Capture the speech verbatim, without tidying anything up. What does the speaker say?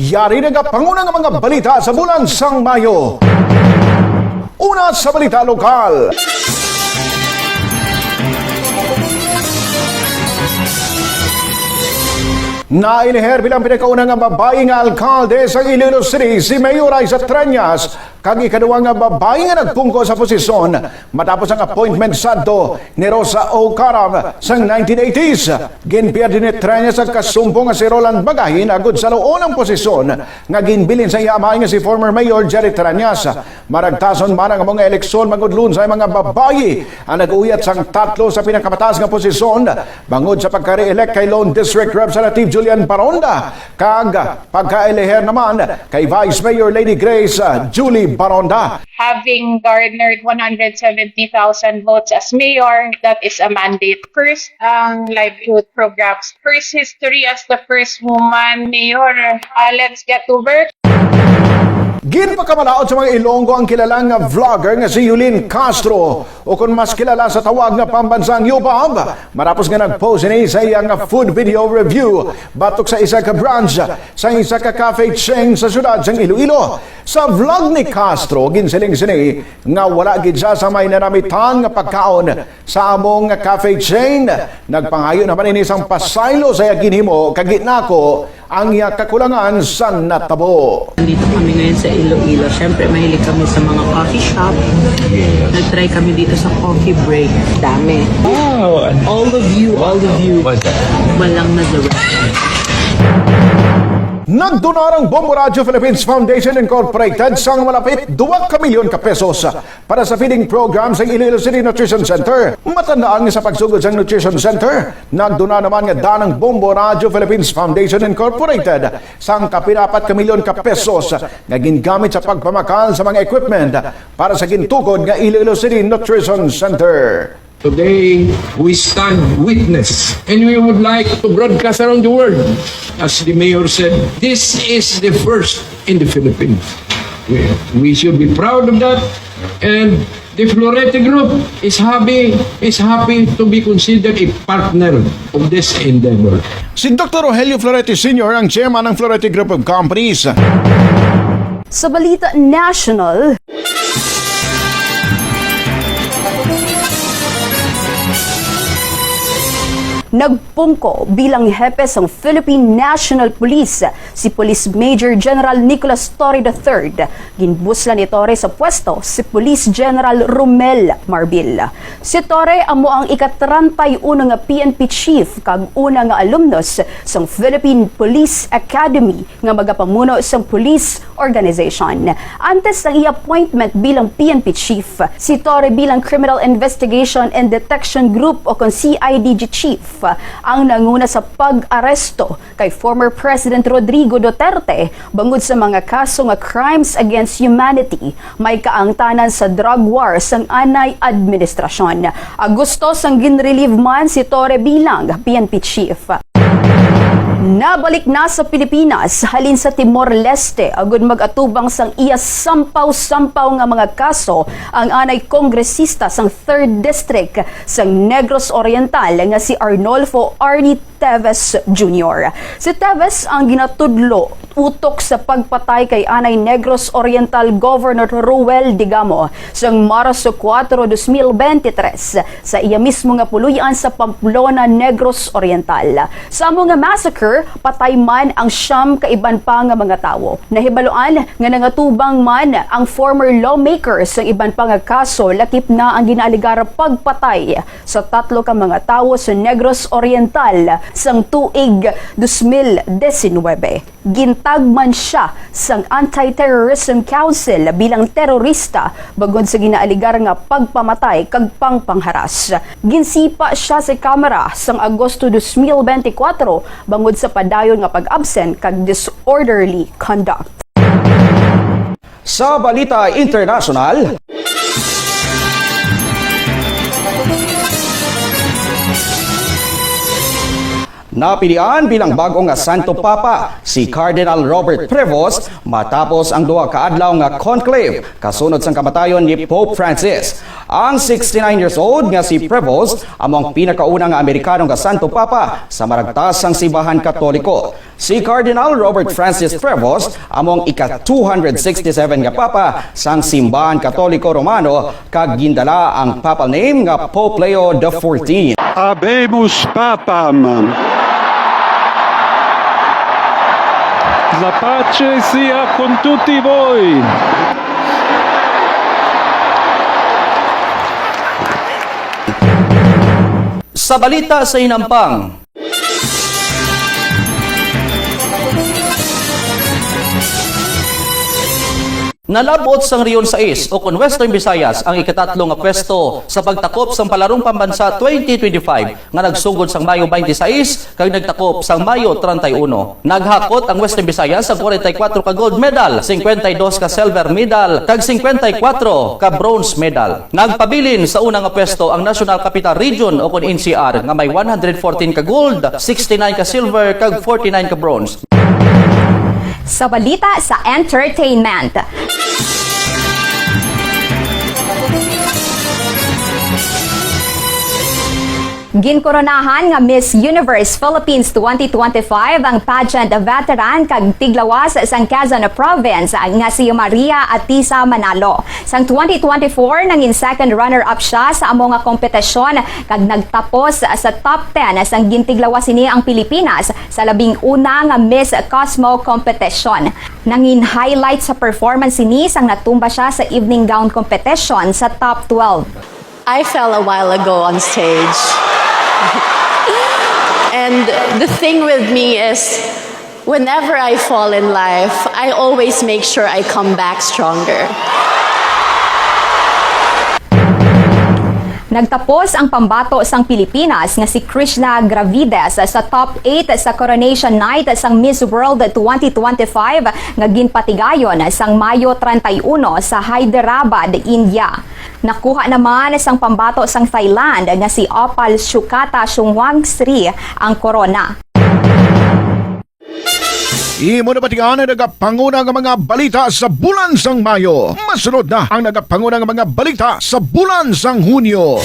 Yari na nga panguna nga mga balita sa bulan sang Mayo. Una sa balita lokal. Nailiher bilang pinakauna nga babayi nga alkalde sa Iloilo City si Mayor Aiza Treñas, kag ikaduha nga babayi nga nagpungko sa posisyon matapos ang appointment sadto ni Rosa O. Karam sang nineteen eighties. Ginpierde ni Treñas ang kasumpong nga si Roland Bagahin agud sa luon ang posisyon nga ginbilin sa iya amay nga si former Mayor Jerry Treñas. Maragtason man ang mga eleksyon, mangudlon sa mga babayi ang nag-uyat sang tatlo sa pinakamataas nga posisyon bangod sa pagka-re-elect kay Lone District Representative Julian Baronda kag pagka-eleher naman kay Vice Mayor Lady Grace, uh, Julie Baronda. Having garnered one hundred seventy thousand votes as mayor, that is a mandate. First, ang livelihood programs. First history as the first woman mayor. Uh, let's get to work. Ginpakamalaot sa mga Ilonggo ang kilalang nga vlogger nga si Yulin Castro, o kon mas kilala sa tawag nga pambansang Yubab, matapos nga nag-post ini sa iya nga food video review batok sa isa ka branch sa isa ka cafe chain sa siyudad sang Iloilo. Sa vlog ni Castro, ginsiling sini nga wala gid siya sa may nanamitan nga pagkaon sa among cafe chain. Nagpangayo naman ini sang pasaylo sa iya ginhimo kag ginako ang iya kakulangan sa natabo. Nandito kami ngayon sa Iloilo. Siyempre, mahilig kami sa mga coffee shop. Yes. Nag-try kami dito sa coffee break. Dami. Wow! All of you, all of you. What's that? Walang nag-rest. Nagdonar ang Bombo Radio Philippines Foundation Incorporated sang malapit duwa ka milyon ka pesos para sa feeding program sa Iloilo City Nutrition Center. Matandaan nga sa pagsugod sang Nutrition Center, nagduna naman nga danang Bombo Radio Philippines Foundation Incorporated sang kapirapat ka milyon ka pesos nga gingamit sa pagpamakal sa mga equipment para sa gintukod nga Iloilo City Nutrition Center. Today, we stand witness, and we would like to broadcast around the world. As the mayor said, this is the first in the Philippines. We, we should be proud of that, and the Florete Group is happy, is happy to be considered a partner of this endeavor. Si Doktor Rogelio Florete Senior ang chairman ng Florete Group of Companies. Sa balita national, nagpungko bilang hepe sang Philippine National Police si Police Major General Nicolas Torre the third. Ginbuslan ni Torre sa pwesto si Police General Romel Marbil. Si Torre amo ang ika-treinta y uno nga P N P chief kag una nga alumnus sang Philippine Police Academy nga magapamuno sang police organization. Antes sang iya appointment bilang P N P chief, si Torre bilang Criminal Investigation and Detection Group o kon C I D G chief ang nanguna sa pag-aresto kay former President Rodrigo Duterte bangod sa mga kaso nga crimes against humanity, may kaangtanan sa drug war sang anay administrasyon. Agosto sang ginrelieve man si Torre bilang P N P chief. Nabalik na sa Pilipinas halin sa Timor-Leste agud mag-atubang sang iya sampaw-sampaw nga mga kaso ang anay kongresista sang Third District sang Negros Oriental nga si Arnolfo Arnie Teves Junior. Si Teves ang ginatudlo utok sa pagpatay kay anay Negros Oriental Governor Roel Digamo sang Marso kuwatro, dos mil bente tres, sa iya mismo nga puloy-an sa Pamplona, Negros Oriental. Sa amo nga massacre, patay man ang siyam ka iban pa nga mga tawo. Nahibaluan nga nangatubang man ang former lawmaker sa iban pa nga kaso, lakip na ang ginaalegar pagpatay sa tatlo ka mga tawo sa Negros Oriental sang tuig dos mil disinwebe. Gintag man sia sang Anti-Terrorism Council bilang terorista bangod sa ginaalegar nga pagpamatay kag pangpangharas. Ginsipa sia sa kamara sang Agosto dos mil bente kuwatro bangod sa padayon nga pag-absent kag disorderly conduct. Sa balita internasyonal, Napilian bilang bag-o nga Santo Papa si Cardinal Robert Prevost matapos ang duha ka adlaw nga conclave kasunod sang kamatayon ni Pope Francis. Ang sixty-nine years old nga si Prevost amo ang pinakauna nga Amerikano nga Santo Papa sa maragtas sang Simbahan Katoliko. Si Cardinal Robert Francis Prevost amo ang ika two hundred sixty-seven nga Papa sang Simbahan Katoliko Romano kag gindala ang papal name nga Pope Leo the fourteenth. Habemus Papam. La pace sia con tutti voi. Sa balita sa hinampang, nalab-ot sang Rehiyon sais o kon Western Visayas ang ikatatlo nga pwesto sa pagtakop sang Palarong Pambansa twenty twenty-five nga nagsugod sang Mayo twenty-sais kag nagtakop sang Mayo treinta y uno. Naghakot ang Western Visayas sang forty-four ka gold medal, cincuenta y dos ka silver medal, kag cincuenta y cuatro ka bronze medal. Nagpabilin sa una nga pwesto ang National Capital Region o kon N C R nga may one hundred fourteen ka gold, sixty-nine ka silver, kag forty-nine ka bronze. Sa balita sa entertainment. Ginkoronahan nga Miss Universe Philippines twenty twenty-five ang pageant veteran kag tiglawas sang Quezon Province nga si Maria Atisa Manalo. Sang twenty twenty-four, nangin second runner-up siya sa amo nga kompetisyon kag nagtapos sa top ten sang gintiglawas sini ang Pilipinas sa labing una nga Miss Cosmo competition. Nangin highlight sa performance sini sang natumba siya sa evening gown competition sa top twelve. I fell a while ago on stage. And the thing with me is, whenever I fall in life, I always make sure I come back stronger. Nagtapos ang pambato sang Pilipinas nga si Krishna Gravides sa top eight sa Coronation Night sang Miss World twenty twenty-five nga ginpatigayon sang Mayo treinta y uno sa Hyderabad, India. Nakuha naman sang pambato sang Thailand nga si Opal Shukata Shungwang Sri ang korona. Imo na batian ang nagapanguna nga mga balita sa bulan sang Mayo. Masunod na ang nagapanguna nga mga balita sa bulan sang Hunyo.